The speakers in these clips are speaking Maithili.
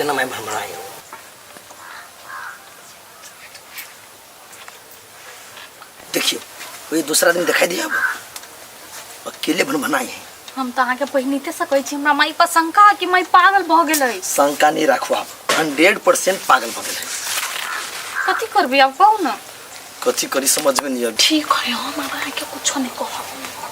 केना माय भरभराय। देखियो कोई दूसरा आदमी दिखाई दिया अब अकेले भनभनाई है। हम तऽ अहाँके पहिनते से कहै छी, हमरा माई पर शंका है कि माई पागल भऽ गेलै। शंका नहीं राखू, आप 100% पागल भऽ गेल है। कथी करबै आब कहू ने? कथी करी समझ में नहीं आबी। ठीक है, हम आब अहाँके कुछो नहीं कहब।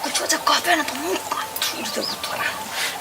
कुछो जे कहबै ने तऽ मुँह कान थूर देबो तोरा।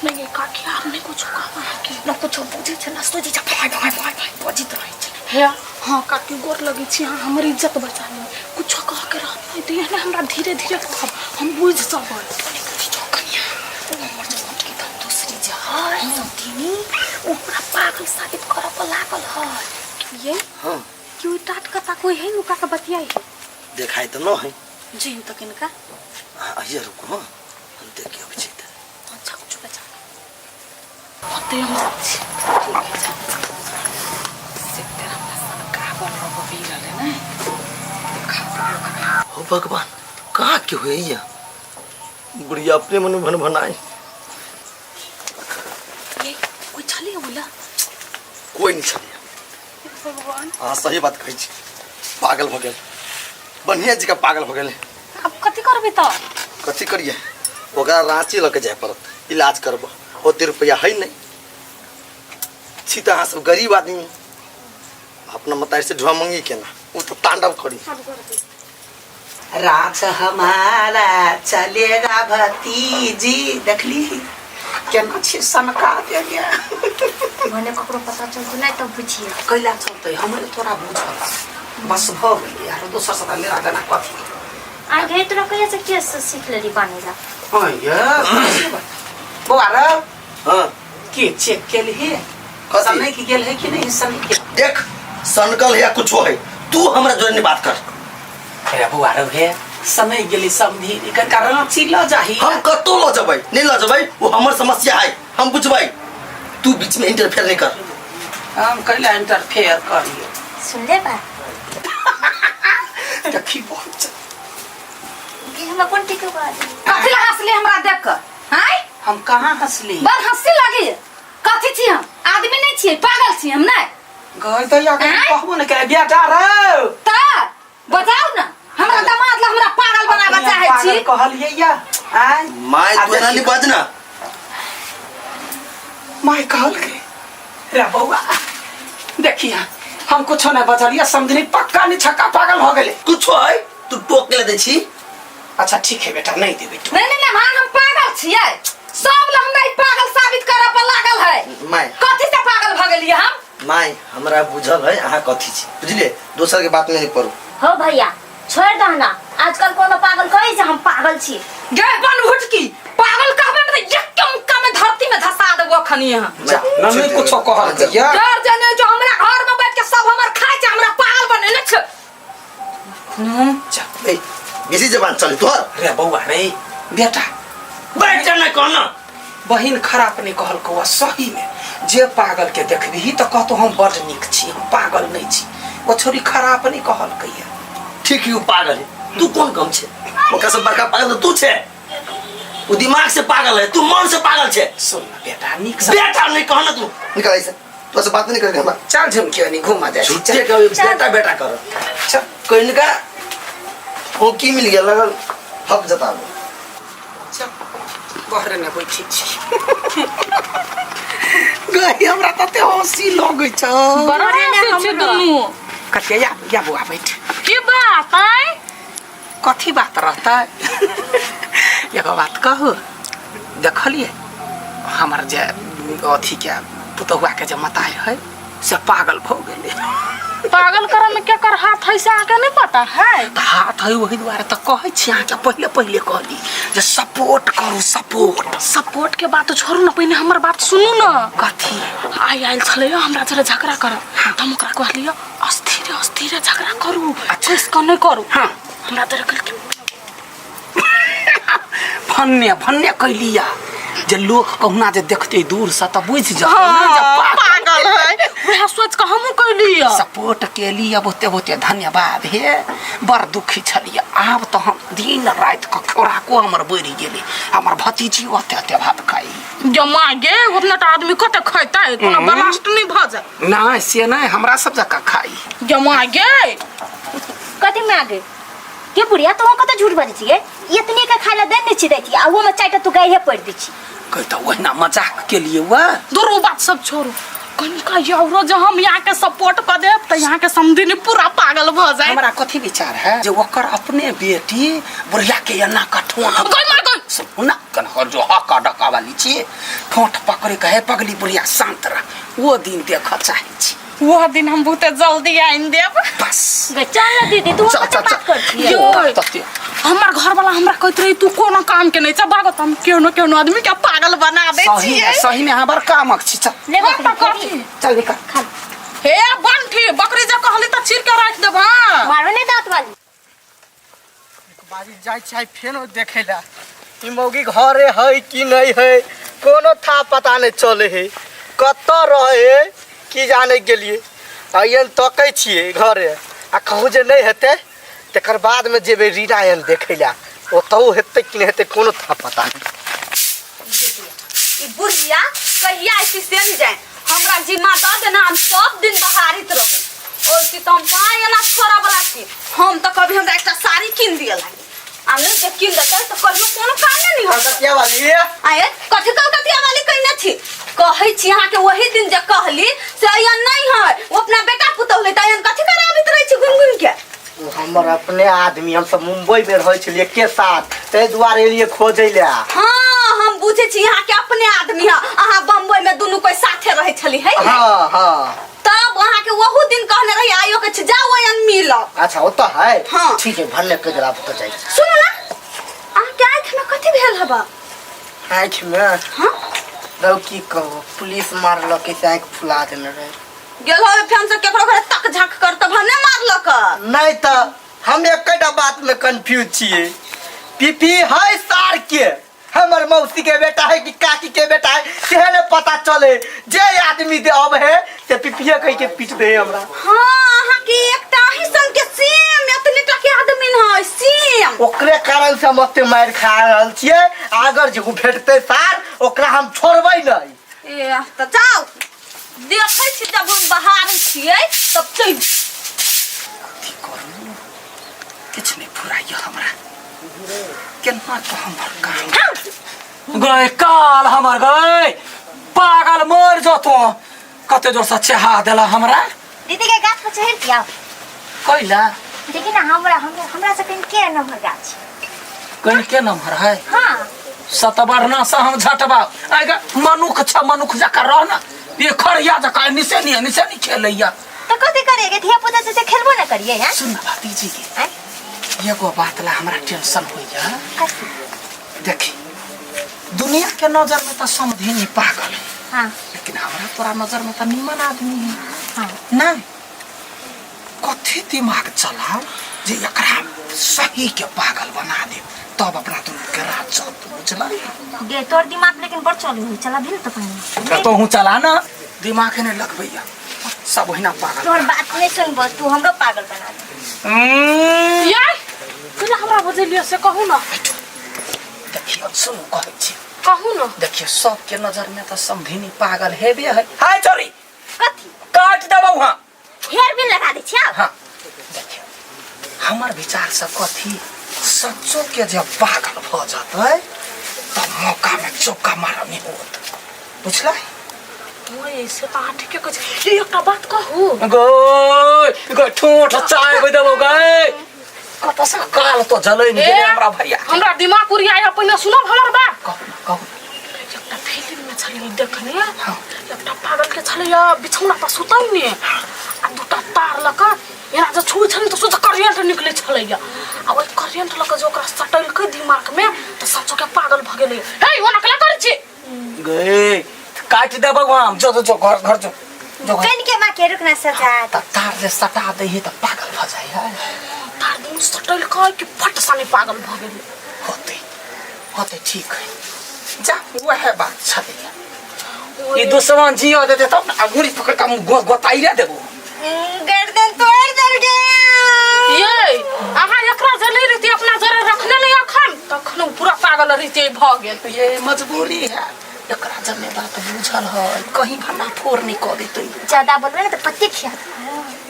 नहीं ये काकी, आब नहीं कुछो कहब अहाँके। न कुछो बुझै छै न सोचै छै, भाय भाय भाय भाय बजैत रहै छै। हे हाँ काकी, गोर लगै छी, अहाँ हमर इज्जत बचा लिअ। कुछो कह के रहत नहीं तऽ एहने हमरा धीरे धीरे कहब, हम बुझि सकब। बुझियौ कनिया, ओ हमर जे मोटकी तऽ दोसरी जे है सतीनी, ओ हमरा पागल साबित करऽ पर लागल है। ये हाँ कि ओइ टाट कता कोई है नुका के बतियाई है? देखाई तो न है। जी तऽ किनका आइए रुको, हाँ हम देख के अबै छी तऽ। अच्छा कुछ बचा होते हम सब छी। ठीक है, जा। से तेरा हमरा सनका बनल बबी रहले ने देखा दियौ। हो भगवान, कहाँ के हुए ये बुढ़िया अपने मन भन भनाए। ये कोई छली बोला? कोई नहीं छलिए। भगवान, हाँ सही बात कहै छी, पागल भऽ गेल, बढ़िया जी का पागल भऽ गेल। अब कथी करबै तऽ? कथी करिए, ओकरा रांची लऽ के जाय पड़त इलाज करबऽ, ओते रुपया है नहीं छी। तऽ अहाँ सब गरीब आदमी, अपना मतारी से ढुआ मंगी केना, ओ तऽ तांडव करी। राज हमारा चलेगा भतीजी, देखली केना छी सनका देलियै। भने ककरो पता चलतै नहि तब बुझिए। कैला चलतै? हमरे तोरा बुझल बस भऽ गेलै, आरो दोसर से लेना देना कथी? आ गए तोरा कहिया से केस सीख लेली बान्है ला? हाँ ये बौआ रे। हाँ। के चेक केलही? कथी? सनक की गेल है कि नहीं सनक के? देख, सनकल है या कुछो है, तू हमरा जोरे नहीं बात कर। अरे बौआ रे, हे समय गेलै समझी, एकर का रांची ल जाही। हम कतो ल जबै नहीं ल जबै वो हमर समस्या है, हम बुझबै, तू बीच में इंटरफेयर नहीं कर। हम कैला इंटरफेयर करियो? सुन ले बा। देखी बहुत कि हमरा कोन ठीक बात। कथी ला हंसली हमरा देख के? आँय, हम कहाँ हंसली? बड़ हंसी लगी। कथी छी हम? आदमी नहीं छियै? पागल छी हम नहीं? गई तो या आँय? कहबो ने करे बेटा रे। तऽ बताउ ने, हमरा दामाद ला हमरा पागल बनाबऽ अपने चाहै छी? पागल कहलियै या आँय? My आ तू एना देखी। नहीं बाज ना। माय कहलकै रे बौआ, देखिया हम कुछो नहीं बजलियै, समझली पक्का नहीं छक्का पागल हो गेलै। कुछो है तू टोक के ले दै छी। अच्छा ठीक है बेटा, नहीं देबै टोक। नहीं नहीं नहीं, हाँ हम पागल छियै, सब ला हमरा ई पागल साबित करऽ पर लागल है। My कथी से पागल भऽ गेलियै हम? My हमरा बुझल है अहाँ कथी छी, बुझलियै? दोसर के बात में नहीं पड़ू। हो भैया, छोड़ दह ना, आजकल कोनो पागल कहै छै हम पागल छी? गे बन भुटकी, पागल कहबे ने तऽ एक मुक्का में धरती में धसा देबो अखन यहाँ। जा न नहीं कुछो कहल या। डर जाने जो हमरा घर में बैठ के सब हमर खाय छै, हमरा पागल बनेने छै। जा। ए, बेसी जबान चले तोहर। रे बौआ रे बेटा। बैठ ना कहना। बहिन खराब नहीं कहलकौ, आ सही में जे पागल के देखबिही तऽ कहतो हम बड नीक छी, हम पागल नहीं छी। ओ छोरी खराब नहीं कहलकै। ठीक ही, उ पागल है, तू कौन कम छे? ओकरा से बड़का पागल तो तू छे। वो दिमाग से पागल है, तू मन से पागल छे। सुन ना बेटा, नीक से। बेटा नहीं कहना, तू निकल ऐसे, तो से बात नहीं करेगा हमरा। चल झुमकिया नहीं घुमा जाए। झूठे का बेटा बेटा कर। चल। कहीं का वो की मिल गया लगल हक जताबो। चल बहरे ने बैठी छी गई, हमरा तते हंसी लगै छ। बड़ा हंसै छै दुनू। कथिया या या बौआ बैठ। की बात आय? कथी बात रहतै? एगो बात कहू, देखलियै हमर जे अथी के पुतहुआ के जे मताइ है से पागल भऽ गेलै। पागल करे में केकर हाथ है से अहाँके नहीं पता है? तऽ हाथ है, ओहि दुआरे तऽ कहै छी अहाँके, पहिले पहिले कहली जे सपोर्ट करू, सपोर्ट। सपोर्ट के बात छोड़ू ना, पहिने हमर बात सुनू ना। कथी? आइ आयल छलै हमरा जरे झगड़ा करऽ, तऽ हम ओकरा कहलियै अस्थिर अस्थिर झगड़ा करू, अच्छा। कसि कऽ नहि करू। हाँ। हमरा तर कहलकै भन्ने भन्ने कैलिया जे लोक कहुना जे देखते दूर से तऽ बुझि जेतै ने जे हाँ, पागल पागल है वएह सोच के हमहूँ कैली सपोर्ट केली अब ओते ओते धन्यवाद हे बड़ दुखी छलियै आब तऽ हम दिन राति के खोराको हमर बढ़ि गेलै हमर भतीजी ओते ओते भात खाइ जमा गे उतना टा आदमी कते खैतै कोनो ब्लास्ट नहीं भऽ जाए नहि से नहि हमरा सब जकाँ खाइ जमा गे कथी में आगे के बुढ़िया तो कते झूठ बजै छियै इतने के खाय ला देने छी दै छी आ ओमे चारिटा तू गायहे पड़ि दै छी कहै तऽ ओहिना मजाक केलियै वह दूर ओ बात सब छोड़ू कनिका औरो जे हम यहाँ के सपोर्ट कऽ देब तऽ यहाँ के समधिनी पूरा पागल भऽ जाए हमरा कथी विचार है जे ओकर अपने बेटी बुढ़िया के एना का ठोंठ गई मार गई सुना कनहर जो हका डका वाली छी ठोंठ पकड़े के हे पगली बुढ़िया शांत रह वो दिन देखऽ चाहै छी वो दिन हम बहुते जल्दी आनि देब बस गे चल ना दीदी तू चल, कते चल, बात कर छियै यो। तते हमर घर वाला हमरा कहैत रही तू कोनो काम के नहीं छ भागो हम केहनो केहनो आदमी के पागल बना दे सही में छियै सही में हमर कामक छी चल ले हम बकरी तऽ खेबही? कथी चल निकल खा ले। हे बंठी बकरी जे कहली तऽ चीर के राखि देब हाँ मारो ने दांत वाली बाजी जाइ छै फेनो देखै ला ई मौगी घरे है कि नहीं है कोनो था पता नहीं चले है कतऽ रहे की जाने गेलिए अयन तकै छियै घरे आ कहूँ जे नहीं हेतै तकर बादमे जेबै रीना एहन देखै ला ओतहु हेतै कि नहीं हेतै कोनो था पता नहीं ई बुढ़िया कहिया ऐसी से न जाए हमरा जिम्मा दऽ देना हम सब दिन बहारित रहू ओइसे तऽ हम कहाँ एना छोड़ऽ वाला छी हम तऽ कभी हमरा एकटा साड़ी कीन दिए लागी आ नहि जे कीन देतै तऽ कहियो कोनो कामे नहि होतै कलकतिया वाली आये कथी कलकतिया वाली कहने छी कहै छी अहाँके वही दिन जे कहली से अयन नहीं है ओ अपना बेटा पुतहु ले तऽ अयन कथी कराबैत रहै छी घुमि घुमि के ओ हमर अपने आदमी हम सब मुंबई में रहै छलियै एके साथ ताहि दुआरे एलियै खोजै लए हाँ हम बुझै छी अहाँके अपने आदमी है अहाँ बम्बई में दुनू कोई साथे रहै छली है ने? हाँ हाँ तब अहाँके ओहू दिन कहने रही आइयो के छी जाओ अयन मिलब अच्छा ओतऽ है हाँ। ठीक है भन्ने कहि देला ओतऽ जाइ छी सुनू ना अहाँके आँखि में कथी भेल हबा आँखि में हाँ रौ की कहू पुलिस मारलक से आँखि फुला देने रहे गेल होबे फेन से केकरो घरे तक झाँक कर तब हम नहि मारलक नहीं तऽ हम एकेटा बात में कंफ्यूज छियै पीपी है सार के हमर मौसी के बेटा है कि काकी के बेटा है सेहे ने पता चले जे आदमी दे अब है से पीपीए कह के पीट दे हमरा हाँ अहाँके एकटा ही संग के सेम एतने टा के आदमी न है सेम ओकरे कारण से हम ओते मारि खा रहल छियै अगर जे उ भेटतै सार ओकरा हम छोड़बै नहीं ए तऽ जाउ देखै छी जब हम बहारै छियै तब चलि कथी करू किछु नहि फुराइए हमरा केना कऽ हमर काम गए काल हमर गए पागल मर जतो कते जोर से चेहा देला हमरा दीदी के गाछ पर चढ़ के आओ कैला देखी ना हमरा हमरा हमरा से कहीं के नंबर गाछ कनि के नम्बर है हाँ सतबरना से हम झटबा आइ मनुख छ मनुख जका रह ना ये खड़िया जका निसे निसे नहीं खेलैया तो कथी करिए धिया पुता से खेलबो ना करिए हैं सुन ना भतीजी के आँय? एगो बात ला हमरा टेंशन होइया कथी देखी दुनिया के नजर में तो समधिनी पागल है हाँ लेकिन हमरा तोरा नजर में तो निमन आदमी है हाँ नहीं कथी दिमाग चलाओ जे एकरा सही के पागल बना दे तब अपना दुनू के राज चलत बुझलै गे तोर दिमाग लेकिन बड़ चलू है चला भी न तो पहिने तो हूँ चला ना दिमाग नहीं लगबैया सब ओहिना पागल तोहर बात नहीं सुनबो तू हमरो पागल बना दे यार तू हमरा बजेलियै से कहू ना देखियो सुनू कहै छी कहू ना देखियो सबके नजर में तो समधिनी पागल हेबे है हाय चोरी कथी काट देबौ हाँ हेयर बिन लगा दै छियै हाँ देखियो हमर विचार से कथी सच्चो के जब पागल भ जतै तब मौका में चौका मारऽ नहीं होत बुझलै ओए से तऽ अहाँ ठीके कहै छी ए, एकटा बात कहू गई गई ठोठ चाय बे देबौ गई कतऽ से काल तो जलै नहीं गेलै हमरा भैया हमरा दिमाग उड़िया पहिने सुनब हमर बात कहू ना कहू ना एकटा फिल्म में छलै देखने एकटा पागल के छलै बिछौना पर सुतै ने आ दूटा तार लऽ कऽ एना जे छुबै छलै तऽ सोझे करेंट निकलै छलैया आ ओहि करेंट लऽ कऽ जे ओकरा सटेलकै दिमाग में तऽ सचो के पागल भऽ गेलै हे ओना केला करै छी गई काटि देबौ हम जो जो जो घर घर जो जो घर कन के माँ के रुकना सजा त तार जे सटा दै है त पागल भ जाइ है तार दुनू सटेलकै कि फट सानी पागल भऽ गेलै होतै होतै ठीक है जा वएह बात छलै ई दुश्मन जियो देते तब ने अंगुरी पकड़ के हम गोताइरे देबो। गर्दन तोड़ देल गे। ये अहाँ एकरा जे नहीं रहती अपना जरे रखने नहीं अखन तखन ओ पूरा पागल रहती भऽ गेल। ये मजबूरी है, एकरा जमे बात बुझल है, कहीं भन्ना फोड़ नहीं कऽ देतै। ज्यादा बोलबे ना तो पत्ते खिया।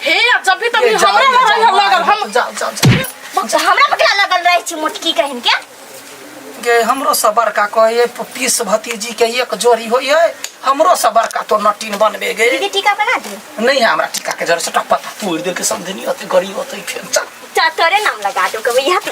हे आ जब भी तभी ये जाओ, हमरा ये लड़ाई जाओ, लगल हम जाओ जाओ जाओ। हमरा पकड़ा लगल रहे छी मोटकी कहिन के। गे हमरो से बड़का कहे पीस भतीजी के एक जोड़ी होइए, हमरो से बड़का तो नटीन बनबे गे। दीदी टीका बना दे। नहीं है हमरा टीका के जरूरत, सबटा पत्ता तोड़ दे के समझनी होते गरीब होते फेर चल। तोरे नाम लगा दो कभी यहाँ पे।